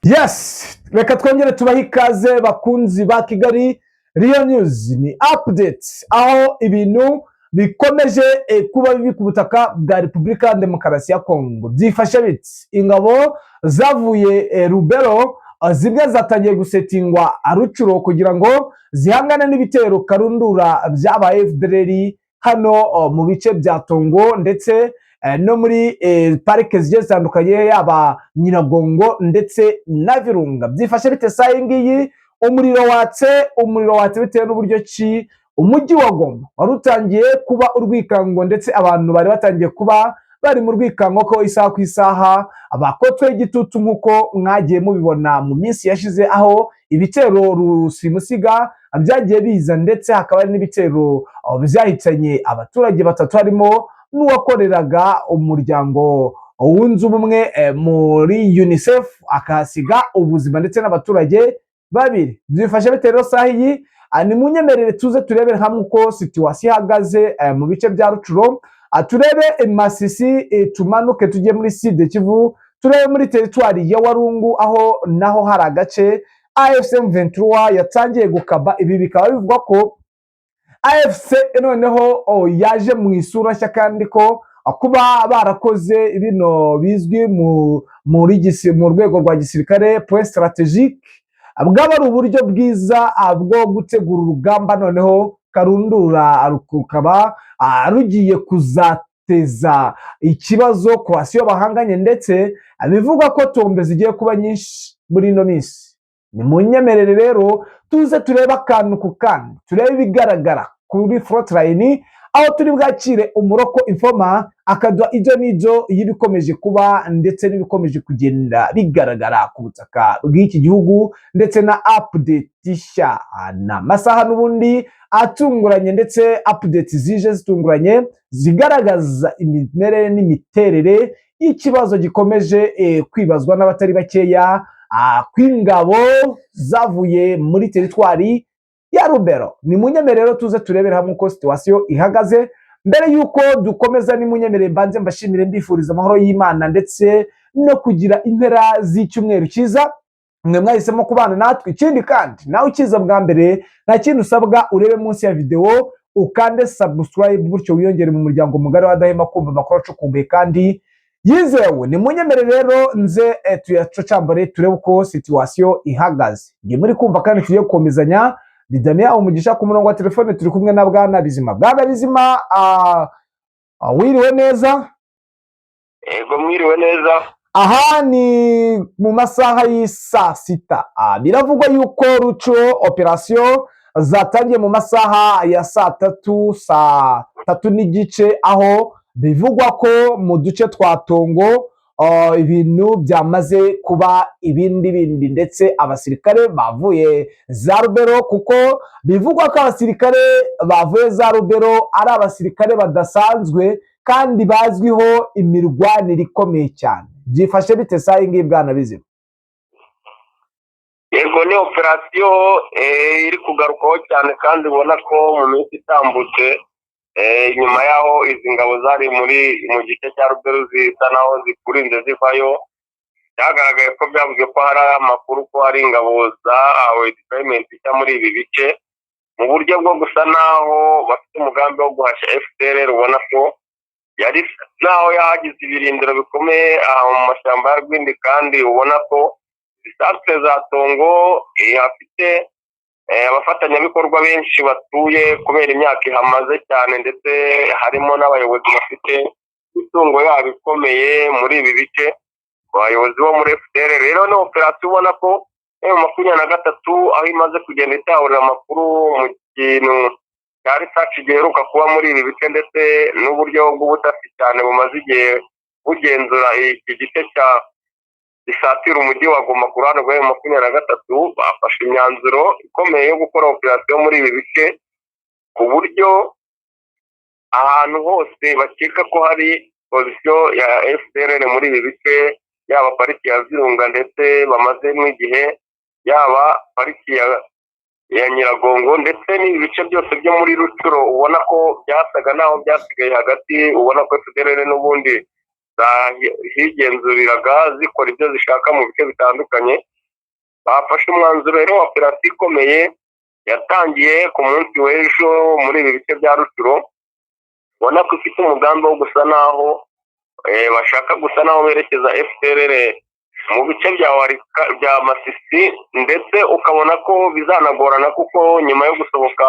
Yes, reka twongere tubahe ikaze, bakunzi ba Kigali Real News. Ni update aho ibintu bikomeje kuba bibi ku butaka bwa Repubulika ya Demokarasi ya Kongo. Byifashe biti? Ingabo zavuye Rubero, zimwe zatangiye gusetingwa Rutshuru kugira ngo zihangane n'ibitero karundura byabaye FDLR hano mu bice bya Tongo ndetse no muri parike zigiye zitandukanye, yaba Nyiragongo ndetse na Virunga. Byifashe bite saa iyi ngiyi? Umuriro watse, umuriro watse bitewe n'uburyo ki umujyi wa Goma wari utangiye kuba urwikango, ndetse abantu bari batangiye kuba bari mu rwikango ko isaha ku isaha bakotwe igitutu, nk'uko mwagiye mubibona mu minsi yashize, aho ibitero rusimusiga byagiye biza, ndetse hakaba hari n'ibitero byahitanye abaturage batatu, harimo n'uwakoreraga umuryango wunze ubumwe muri UNICEF akahasiga ubuzima, ndetse n'abaturage babiri. Byifashe bite rero saha iyi? Ni munyemerere tuze turebere hamwe uko situation ihagaze mu bice bya Rutshuru, turebe Masisi, tumanuke tujye muri Sud Kivu, turebe muri teritwari ya Walungu, aho naho hari agace AFC M23 yatangiye gukaba. Ibi bikaba bivugwa ko AFC noneho yaje mu isura nshya, kandi ko kuba barakoze bino bizwi mu rwego rwa gisirikare point stratégique, bwaba ari uburyo bwiza bwo gutegura urugamba noneho karundura, rukaba rugiye kuzateza ikibazo coalition bahanganye, ndetse bivugwa ko tombe zigiye kuba nyinshi muri ino minsi. Ni munyemerere rero tuze turebe akantu ku kandi, turebe ibigaragara kuri front line, aho turi bwakire umu local informer akaduha ibyo n'ibyo y'ibikomeje kuba ndetse n'ibikomeje kugenda bigaragara ku butaka bw'iki gihugu, ndetse na update nshya. Ni amasaha n'ubundi atunguranye, ndetse update zije zitunguranye zigaragaza imimerere n'imiterere y'ikibazo gikomeje kwibazwa n'abatari bakeya kw'ingabo zavuye muri teritwari ya Rubero. Ni munyemerero tuze turebere hamwe uko situation ihagaze. Mbere y'uko dukomeza, ni munyemerere mbanze mbashimire, mbifuriza amahoro y'Imana ndetse no kugira impera z'icyumweru cyiza, mwe mwahisemo kubana natwe. Ikindi kandi, nawe ukiza bwa mbere, nta kindi usabwa, urebe munsi ya videwo ukande subscribe, gutyo wiyongere mu muryango mugari w'adahema kumva amakuru acukumbuye kandi yizewe. Ni munyemere rero nze tuyacocambare, turebe uko situation ihagaze. Ngiye muri kumva kandi tugiye gukomezanya ni Damien Umugisha. Ku murongo wa telefone turi kumwe na Bwana Bizima. Bwana Bizima, wiriwe neza? Yego, mwiriwe neza. Aha ni mu masaha y'isaa sita. Biravugwa yuko Rutshuru operation zatangiye mu masaha ya saa tatu, saa tatu n'igice, aho bivugwa ko mu duce twa Tongo ibintu byamaze kuba ibindi bindi, ndetse abasirikare bavuye za Rubero, kuko bivugwa ko abasirikare bavuye za Rubero ari abasirikare badasanzwe kandi bazwiho imirwanire ikomeye cyane. Byifashe bite saa iyi ngiyi, Bwana Bizima? Yego, ni operation iri kugarukwaho cyane, kandi ubona ko mu minsi itambutse, nyuma y'aho izi ngabo zari muri mu gice cya Rubero zisa naho zikurinze zivayo, byagaragaye ko byavuze ko hari amakuru ko hari ingabo zahawe deployment nshya muri ibi bice, mu buryo bwo gusa naho bafite umugambi wo guhashya FDLR, ubona ko yari naho yahagize ibirindiro bikomeye aha mu mashyamba ya Rwindi, kandi ubona ko izi za Tongo hafite abafatanyabikorwa benshi batuye kubera imyaka ihamaze cyane, ndetse harimo n'abayobozi bafite imitungo yabo ikomeye muri ibi bice, abayobozi bo muri FDLR. Rero ni operation ubona ko M23, aho imaze kugenda itahurira amakuru mu kintu cya research giheruka kuba muri ibi bice, ndetse n'uburyo bw'ubutasi cyane bumaze igihe bugenzura iki gice cya gisatira umujyi wa Goma ku ruhande rwa M23, bafashe imyanzuro ikomeye yo gukora operation muri ibi bice, ku buryo ahantu hose bakeka ko hari position ya FDLR muri ibi bice, yaba pariki ya Virunga ndetse bamazemo igihe, yaba pariki ya Nyiragongo, ndetse n'ibi bice byose byo muri Rutshuru, ubona ko byasaga naho byasigaye hagati, ubona ko FDLR n'ubundi zahigenzuriraga zikora ibyo zishaka mu bice bitandukanye. Bafashe umwanzuro rero wa operasiyo ikomeye yatangiye ku munsi w'ejo muri ibi bice bya Rutshuru, ubona ko ifite umugambi wo gusa naho bashaka gusa naho berekeza FDLR mu bice bya Warika bya Masisi, ndetse ukabona ko bizanagorana kuko nyuma yo gusohoka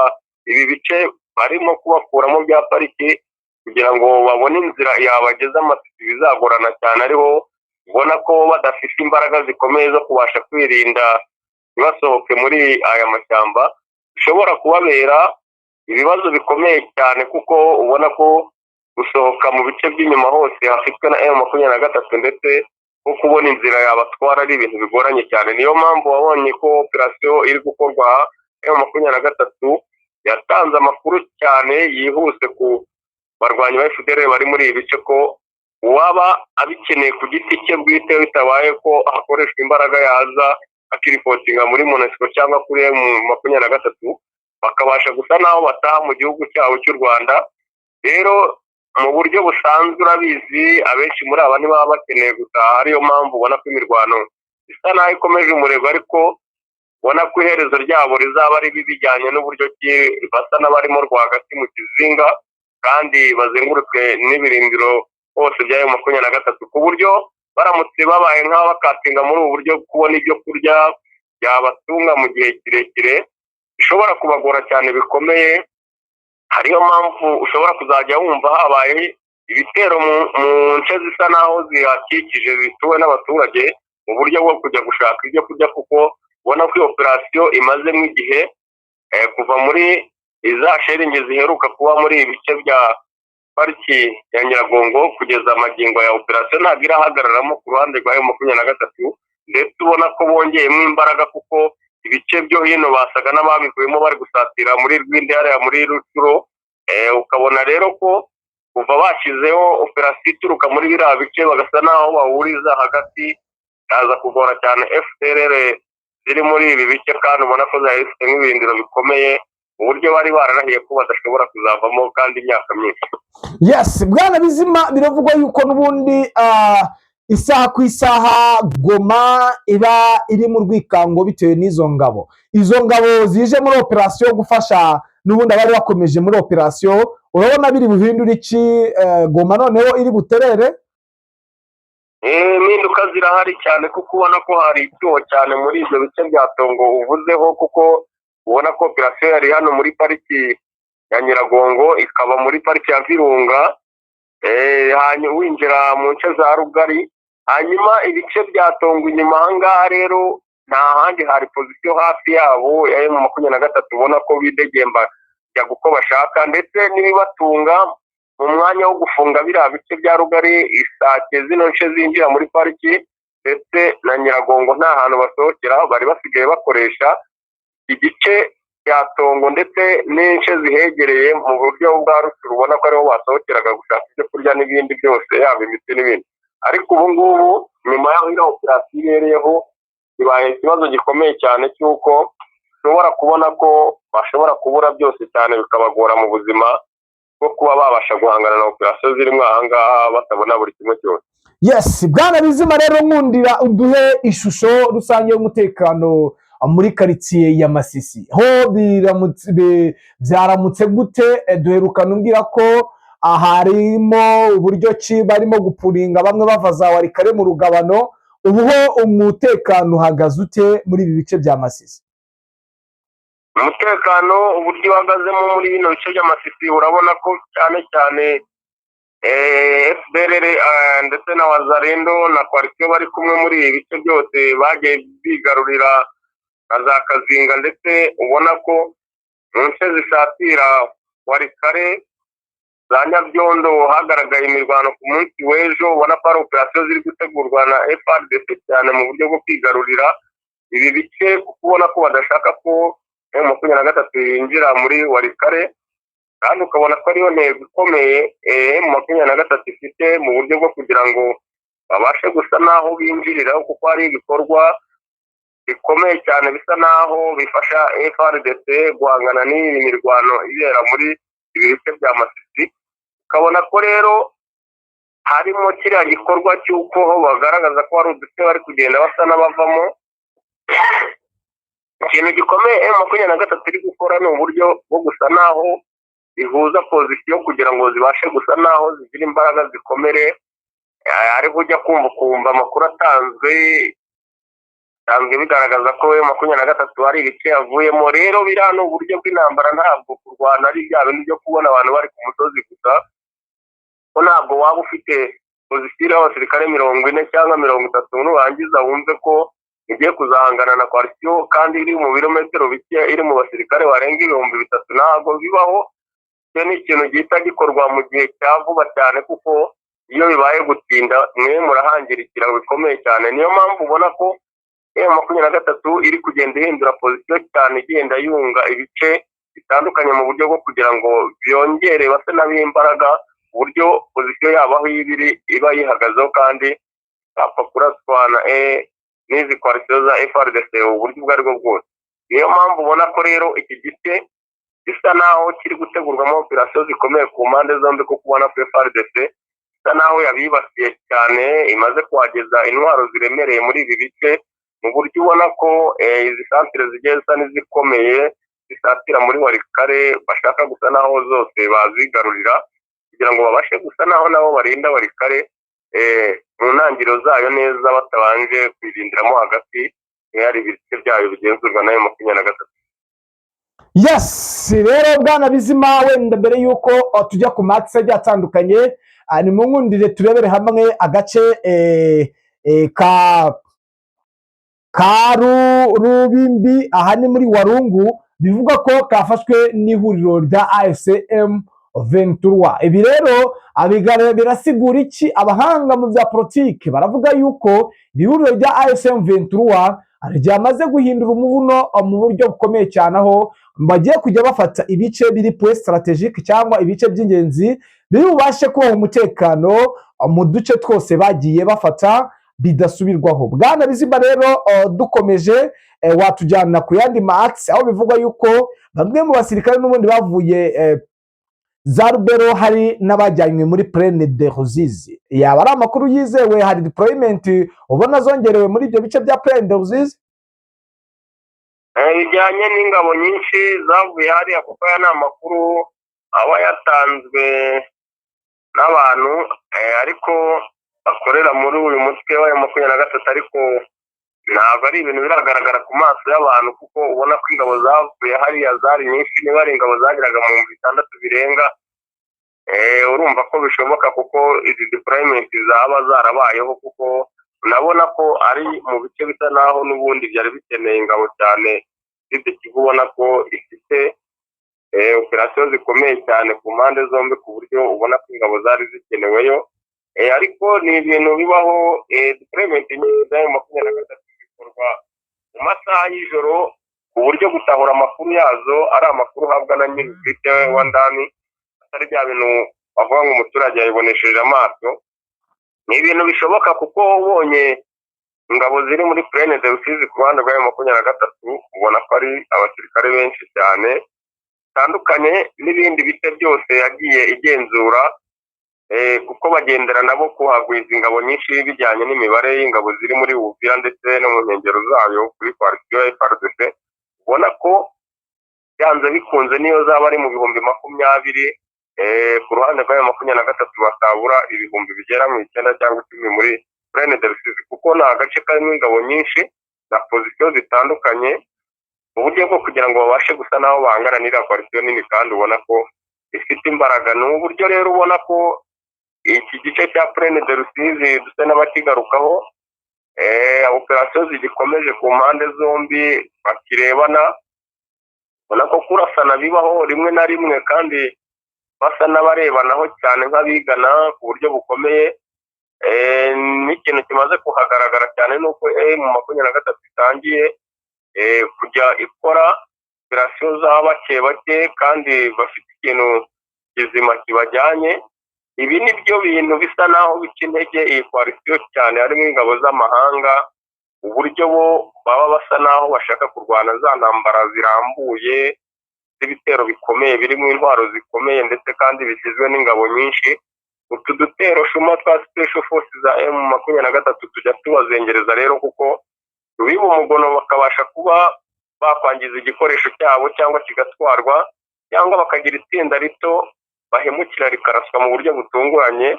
ibi bice barimo kubakuramo bya pariki kugira ngo babone inzira yabageza Masisi bizagorana cyane, ariho ubona ko badafite imbaraga zikomeye zo kubasha kwirinda ntibasohoke muri aya mashyamba, bishobora kubabera ibibazo bikomeye cyane kuko ubona ko gusohoka mu bice by'inyuma hose hafitwe na M23 ndetse ko kubona inzira yabatwara ari ibintu bigoranye cyane. Niyo mpamvu wabonye ko operasiyo iri gukorwa M23 yatanze amakuru cyane yihuse ku barwanyi ba FDLR bari muri ibi bice ko uwaba abikeneye ku giti cye bwite bitabaye ko hakoreshwa imbaraga yaza akiripotinga muri MONUSCO cyangwa kuri M23 bakabasha gusa naho bataha mu gihugu cyabo cy'u Rwanda. Rero mu buryo busanzwe urabizi abenshi muri aba ntibaba bakeneye gutaha, ariyo mpamvu ubona ko imirwano isa naho ikomeje umurego, ariko ubona ko iherezo ryabo rizaba ari bibi bijyanye n'uburyo ki basa n'abarimo rwagati mu kizinga kandi bazengurutswe n'ibirindiro hose bya M23, ku buryo baramutse babaye nk'abakatinga muri ubu buryo kubona ibyo kurya byabatunga mu gihe kirekire bishobora kubagora cyane bikomeye. Hariyo mpamvu ushobora kuzajya wumva habaye ibitero mu nce zisa naho zihakikije zituwe n'abaturage mu buryo bwo kujya gushaka ibyo kurya, kuko ubona ko iyo operasiyo imazemo igihe kuva muri za sheringi ziheruka kuba muri ibi bice bya pariki ya Nyiragongo kugeza amagingo ya operasiyo ntabwo irahagararamo ku ruhande rwa M23, ndetse ubona ko bongeyemo imbaraga kuko ibice byo hino basaga n'ababivuyemo bari gusatira muri Rwindi hariya muri Rutshuru. Ukabona rero ko kuva bashyizeho operasiyo ituruka muri biriya bice bagasa n'aho bahuriza hagati, yaza kugora cyane FDLR ziri muri ibi bice, kandi ubona ko zari zifite nk'ibirindiro bikomeye mu buryo bari bararahiye ko badashobora kuzavamo kandi imyaka myinshi. Yes, Bwana Bizima, biravugwa yuko n'ubundi isaha ku isaha Goma iba iri mu rwikango bitewe n'izo ngabo. Izo ngabo zije muri operasiyo yo gufasha n'ubundi abari bakomeje muri operasiyo, urabona biri buhindure iki Goma noneho iri buterere? Impinduka zirahari cyane kuko ubona ko hari icyuho cyane muri ibyo bice bya Tongo uvuzeho, kuko ubona ko operasiyo yari hano muri pariki ya Nyiragongo ikaba muri pariki ya Virunga, hanyuma winjira mu nce za Rugari, hanyuma ibice bya Tongo inyuma aha ngaha rero nta handi hari pozisiyo hafi yabo ya M23, ubona ko bidegemba jya uko bashaka, ndetse n'ibibatunga mu mwanya wo gufunga biriya bice bya Rugari, Isake, zino nce zinjira muri pariki ndetse na Nyiragongo nta hantu basohokera, bari basigaye bakoresha igice cya Tongo ndetse n'ince zihegereye mu buryo bwa Rutshuru, ubona ko ariho basohokeraga gushaka ibyo kurya n'ibindi byose, yaba imiti n'ibindi. Ariko ubu ngubu nyuma y'aho iriya operasiyo ibereyeho bibaye ikibazo gikomeye cyane cy'uko ushobora kubona ko bashobora kubura byose cyane bikabagora mu buzima bwo kuba babasha guhangana na operasiyo zirimo aha ngaha batabona buri kimwe cyose. Yes, Bwana Bizima, rero nkundira uduhe ishusho rusange y'umutekano muri karitsiye ya Masisi. Ho byaramutse gute? Duherukana umbwira ko harimo uburyo ki barimo gupuringa bamwe bava za Warikare mu rugabano, ubu ho umutekano uhagaze ute muri ibi bice bya Masisi? Umutekano uburyo uhagazemo muri bino bice by'Amasisi, urabona ko cyane cyane FDLR ndetse na Wazalendo na coalition bari kumwe muri ibi bice byose bagiye bigarurira na za Kazinga, ndetse ubona ko mu nce zisatira Warikare za Nyabyondo hagaragaye imirwano ku munsi w'ejo, ubona ko ari operasiyo ziri gutegurwa na FARDC cyane mu buryo bwo kwigarurira ibi bice, kuko ubona ko badashaka ko M23 yinjira muri Warikare, kandi ukabona ko ariyo ntego ikomeye M23 ifite mu buryo bwo kugira ngo babashe gusa n'aho binjirira, kuko hari ibikorwa bikomeye cyane bisa n'aho bifasha FARDC guhangana n'iyi mirwano ibera muri ibi bice bya Masisi. Ukabona ko rero harimo kiriya gikorwa cy'uko bagaragaza ko hari uduce bari kugenda basa n'abavamo, Ikintu gikomeye M23 iri gukora ni uburyo bwo gusa naho ihuza position kugira ngo zibashe gusa naho zigira imbaraga zikomere. Ariko ujya kumva ukumva amakuru atanzwe bisanzwe bigaragaza ko M23 hari ibice yavuyemo. Rero biriya ni uburyo bw'intambara, ntabwo kurwana ari bya bintu byo kubona abantu bari ku musozi gusa, ko ntabwo waba ufite position y'abasirikare 40 cyangwa 30 nurangiza wumve ko ugiye kuzahangana na coalition kandi iri mu birometero bike, iri mu basirikare barenga 3000. Ntabwo bibaho. Icyo ni ikintu gihita gikorwa mu gihe cya vuba cyane, kuko iyo bibaye gutinda mwe murahangirikira bikomeye cyane. Niyo mpamvu ubona ko M23 iri kugenda ihindura position cyane, igenda yunga ibice bitandukanye mu buryo bwo kugira ngo byongere base n'abimbaraga, uburyo position yabo aho iba iri iba yihagazeho, kandi apfa kuraswa na n'izi coalition za FARDC uburyo ubwo aribwo bwose. Niyo mpamvu ubona ko rero iki gice gisa naho kiri gutegurwamo operasiyo zikomeye ku mpande zombi, kuko ubona ko FARDC isa naho yabibasiye cyane, imaze kuhageza intwaro ziremereye muri ibi bice, mu buryo ubona ko izi santire zigiye zisa n'izikomeye zisatira muri Walikale, bashaka gusa naho zose bazigarurira kugira ngo babashe gusa naho nabo barinda Walikale mu ntangiriro zayo neza, batabanje kwirindiramo hagati hari ibice byayo bigenzurwa nayo 23. Yes, rero bwana Bizima, wenda mbere y'uko tujya ku matsi agiye atandukanye, ni mu nkundire turebere hamwe agace ka Rubimbi, aha ni muri Warungu, bivugwa ko kafashwe n'ihuriro rya AFC M23. Ibi rero birasigura iki? Abahanga mu bya politiki baravuga yuko iri huriro rya AFC M23 ryamaze guhindura umuvuno mu buryo bukomeye cyane, aho bagiye kujya bafata ibice biri point stratégique cyangwa ibice by'ingenzi biri bubashe kubaha umutekano mu duce twose bagiye bafata bidasubirwaho. Bwana Bizima, rero dukomeje, watujyana ku yandi ma aho bivugwa yuko bamwe mu basirikare n'ubundi bavuye za Rubero, hari n'abajyanywe muri Plaine de Ruzizi. Yaba ari amakuru yizewe? Hari deployment ubona zongerewe muri ibyo bice bya Plaine de Ruzizi? Bijyanye n'ingabo nyinshi zavuye hariya, kuko aya ni amakuru aba yatanzwe n'abantu ariko bakorera muri uyu mutwe wa 23, ariko ntabwo ari ibintu biragaragara ku maso y'abantu, kuko ubona ko ingabo zavuye hariya zari nyinshi. Niba ari ingabo zageraga mu 6000 birenga, urumva ko bishoboka kuko izi deployment zaba zarabayeho, kuko unabona ko ari mu bice bisa naho n'ubundi byari bikeneye ingabo cyane. Sud Kivu ubona ko ifite operasiyo zikomeye cyane ku mpande zombi, ku buryo ubona ko ingabo zari zikeneweyo. Ariko ni ibintu bibaho, deployment nyinshi za 23 zikorwa mu masaha y'ijoro, ku buryo gutahura amakuru yazo ari amakuru uhabwa na nyir'ubwite wa ndani, atari bya bintu bavuga ngo umuturage yabibonesheje amaso. Ni ibintu bishoboka, kuko ubonye ingabo ziri muri Plaine de Rusizi ku ruhande rwa 23, ubona ko ari abasirikare benshi cyane, bitandukanye n'ibindi bice byose yagiye igenzura, kuko bagendera nabo kuhagwiza ingabo nyinshi bijyanye n'imibare y'ingabo ziri muri Uvira ndetse no mu nkengero zayo kuri coalition ya FARDC. Ubona ko byanze bikunze niyo zaba ari mu 20,000, ku ruhande rwa 23 batabura ibihumbi bigera mu 9 cyangwa 10 muri Plaine de Rusizi, kuko ni agace karimo ingabo nyinshi na position zitandukanye, mu buryo bwo kugira ngo babashe gusa n'aho bahangana n'iriya coalition nini kandi ubona ko ifite imbaraga. Ni uburyo rero ubona ko iki gice cya Plaine de Rusizi dusa n'abakigarukaho, operasiyo zigikomeje ku mpande zombi bakirebana, ubona ko kurasana bibaho rimwe na rimwe kandi basa n'abarebanaho cyane nk'abigana ku buryo bukomeye. N'ikintu kimaze kuhagaragara cyane ni uko M23 itangiye kujya ikora operasiyo za bake bake kandi bafite ikintu kizima kibajyanye. Ibi ni byo bintu bisa naho bica intege iyi coalition cyane, harimo ingabo z'amahanga, uburyo bo baba basa naho bashaka kurwana za ntambara zirambuye z'ibitero bikomeye birimo intwaro zikomeye ndetse kandi bigizwe n'ingabo nyinshi. Utu dutero shuma twa special force za M23 tujya tubazengereza rero, kuko Rubiba umugono bakabasha kuba bakwangiza igikoresho cyabo cyangwa kigatwarwa, cyangwa bakagira itsinda rito bahemukira rikaraswa mu buryo butunguranye.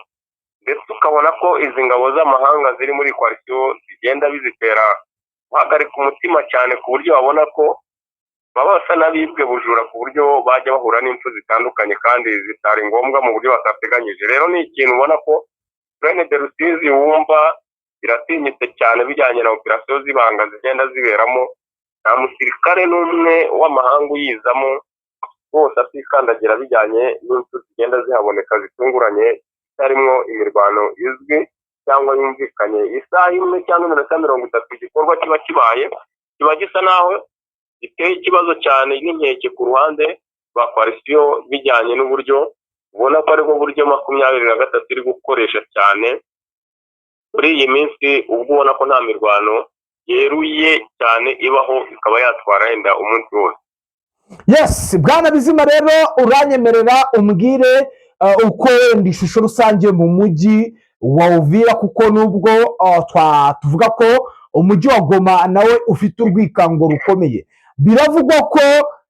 Ndetse ukabona ko izi ngabo z'amahanga ziri muri coalition zigenda bizitera guhagarika umutima cyane, ku buryo babona ko baba basa n'abibwe bujura, ku buryo bajya bahura n'impfu zitandukanye kandi zitari ngombwa mu buryo batateganyije. Rero ni ikintu ubona ko Plaine de Rusizi wumva iratinyitse cyane bijyanye na operasiyo z'ibanga zigenda ziberamo. Nta musirikare n'umwe w'amahanga uyizamo bose atikandagira, bijyanye n'impfu zigenda zihaboneka zitunguranye, zitarimo imirwano izwi cyangwa yumvikanye. Isaha imwe cyangwa iminota 30 igikorwa kiba kibaye, kiba gisa naho giteye ikibazo cyane n'inkeke ku ruhande rwa coalition, bijyanye n'uburyo ubona ko aribwo buryo 23 iri gukoresha cyane muri iyi minsi, ubwo ubona ko nta mirwano yeruye cyane ibaho ikaba yatwara yenda umunsi wose. Yes, bwana Bizima, rero uranyemerera umbwire uko wenda ishusho rusange mu mujyi wa Uvira, kuko nubwo tuvuga ko umujyi wa Goma nawe ufite urwikango rukomeye, biravugwa ko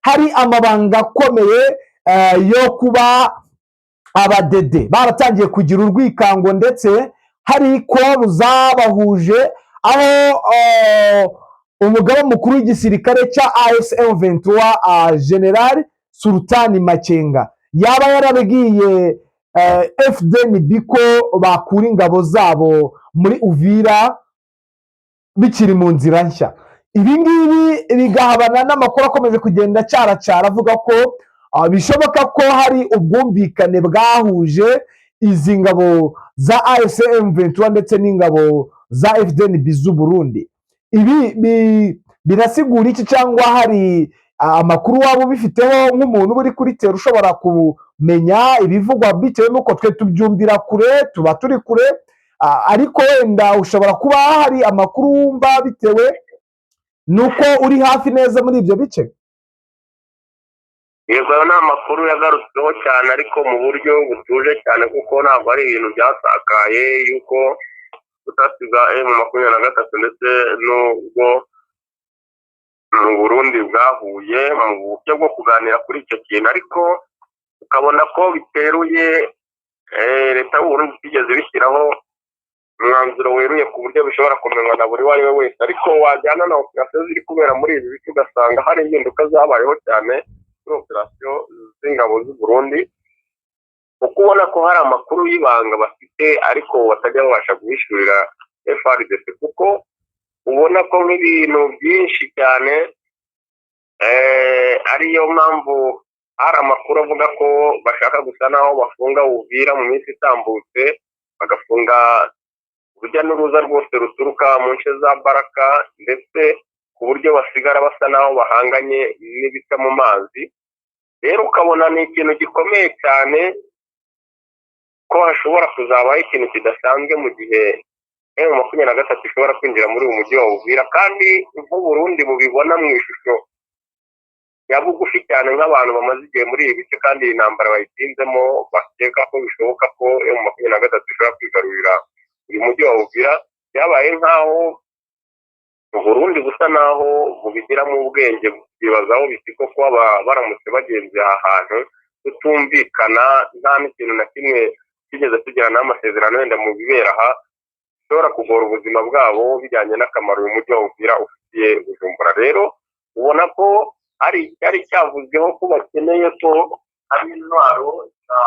hari amabanga akomeye yo kuba abadede baratangiye kugira urwikango, ndetse hari call zabahuje aho umugaba mukuru w'igisirikare cya AFC M23, General Sultani Makenga, yaba yarabwiye FDNB ko bakura ingabo zabo muri Uvira bikiri mu nzira nshya. Ibi ngibi bigahabana n'amakuru akomeje kugenda acaracara avuga ko bishoboka ko hari ubwumvikane bwahuje izi ngabo za AFC M23 ndetse n'ingabo za FDNB z'u Burundi. Ibi birasigura iki, cyangwa hari amakuru waba ubifiteho nk'umuntu uba uri kuri terrain ushobora kumenya ibivugwa, bitewe n'uko twe tubyumvira kure, tuba turi kure, ariko wenda ushobora kuba hari amakuru wumva bitewe n'uko uri hafi neza muri ibyo bice? Yego, ayo ni amakuru yagarutsweho cyane, ariko mu buryo butuje cyane, kuko ntabwo ari ibintu byasakaye yuko ubutasi bwa M23 ndetse n'ubwo mu Burundi bwahuye mu buryo bwo kuganira kuri icyo kintu, ariko ukabona ko biteruye. Leta y'u Burundi itigeze ibishyiraho umwanzuro weruye ku buryo bishobora kumenywa na buri uwo ari we wese, ariko wajyana na operasiyo ziri kubera muri ibi bice ugasanga hari impinduka zabayeho cyane kuri operasiyo z'ingabo z'u Burundi, kuko ubona ko hari amakuru y'ibanga bafite ariko batajya babasha guhishurira FARDC, kuko ubona ko nk'ibintu byinshi cyane ariyo mpamvu hari amakuru avuga ko bashaka gusa naho bafunga Uvira mu minsi itambutse, bagafunga urujya n'uruza rwose ruturuka mu nce za Baraka, ndetse ku buryo basigara basa naho bahanganye n'ibica mu mazi. Rero ukabona ni ikintu gikomeye cyane ko hashobora kuzabaho ikintu kidasanzwe mu gihe M23 ishobora kwinjira muri uyu mujyi wa Uvira, kandi nk'Uburundi bubibona mu ishusho ya bugufi cyane nk'abantu bamaze igihe muri ibi bice kandi iyi ntambara bayitsinzemo, bakeka ko bishoboka ko M23 ishobora kwigarurira uyu mujyi wa Uvira. Byabaye nk'aho Uburundi busa naho bubigiramo ubwenge, bwibazaho biti koko baramutse bagenze aha hantu tutumvikana, nta n'ikintu na kimwe kigeze tugirana n'amasezerano wenda mu bibera aha, bishobora kugora ubuzima bwabo bijyanye n'akamaro uyu mujyi wa Uvira ufitiye Bujumbura. Rero ubona ko hari icyari cyavuzweho ko bakeneye ko hari intwaro za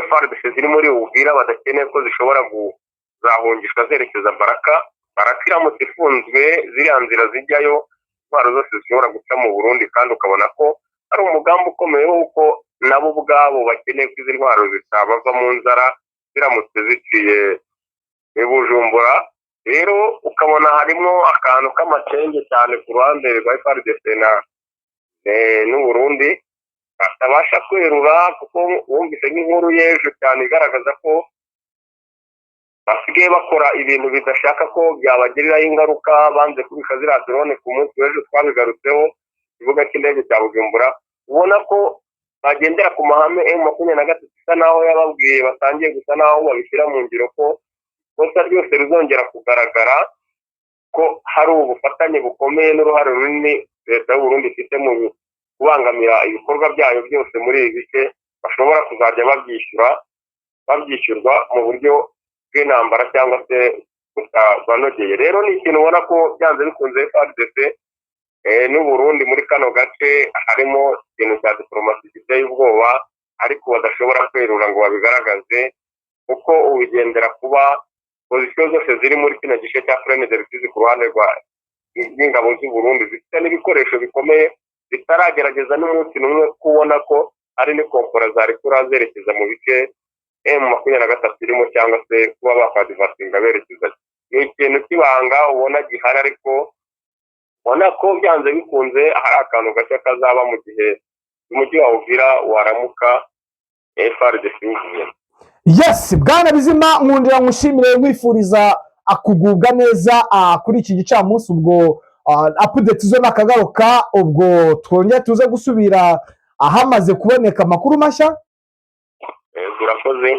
FARDC ziri muri Uvira badakeneye ko zishobora kuzahungishwa zerekeza Baraka. Baraka iramutse ifunzwe, ziriya nzira zijyayo, intwaro zose zishobora guca mu Burundi, kandi ukabona ko ari umugambi ukomeye w'uko nabo ubwabo bakeneye ko izi ntwaro zitabava mu nzara ziramutse ziciye i Bujumbura. Rero ukabona harimo akantu k'amacenge cyane ku ruhande rwa FARDC na n'u Burundi batabasha kwerura, kuko wumvise nk'inkuru y'ejo cyane igaragaza ko basigaye bakora ibintu bidashaka ko byabagiriraho ingaruka. Banze kubika ziriya drone ku munsi w'ejo, twabigarutseho, ikibuga cy'indege cya Bujumbura. Ubona ko bagendera ku mahame M23 isa naho yababwiye, batangiye gusa naho babishyira mu ngiro ko ikosa ryose rizongera kugaragara. ko hari ubufatanye bukomeye n'uruhare runini leta y'u Burundi ifite mu kubangamira ibikorwa byayo byose muri ibi bice, bashobora kuzajya babyishyura, babyishyurwa mu buryo bw'intambara cyangwa se butabanogeye. Rero ni ikintu ubona ko byanze bikunze FARDC n'u Burundi muri kano gace harimo ikintu cya diporomasi giteye ubwoba, ariko badashobora kwerura ngo babigaragaze, kuko ubigendera kuba position zose ziri muri kino gice cya Plaine de Rusizi ku ruhande rwa rw'ingabo z'u Burundi zifite n'ibikoresho bikomeye, zitaragerageza n'umunsi n'umwe kubona ko ari n'ikompora zarekura zerekeza mu bice M23 irimo, cyangwa se kuba bakadivasinga berekeza. Ni ikintu cy'ibanga ubona gihari, ariko ubona ko byanze bikunze hari akantu gashya kazaba mu gihe umujyi wa Uvira waramuka FARDC iwuvuyemo. Yes, bwana Bizima, nkundira nkushimire, nkwifuriza kugubwa neza kuri iki gicamunsi. Ubwo update zo nakagaruka, ubwo twongere tuze gusubira ahamaze kuboneka amakuru mashya. Yego, urakoze.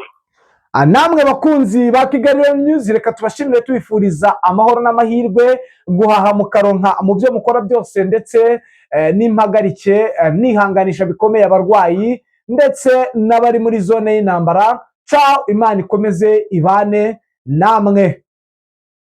Namwe bakunzi ba Kigali Lion News, reka tubashimire, tubifuriza amahoro n'amahirwe, guhaha mukaronka mu byo mukora byose, ndetse n'impagarike, nihanganisha bikomeye abarwayi ndetse n'abari muri zone y'intambara. Ciao, Imana ikomeze ibane namwe.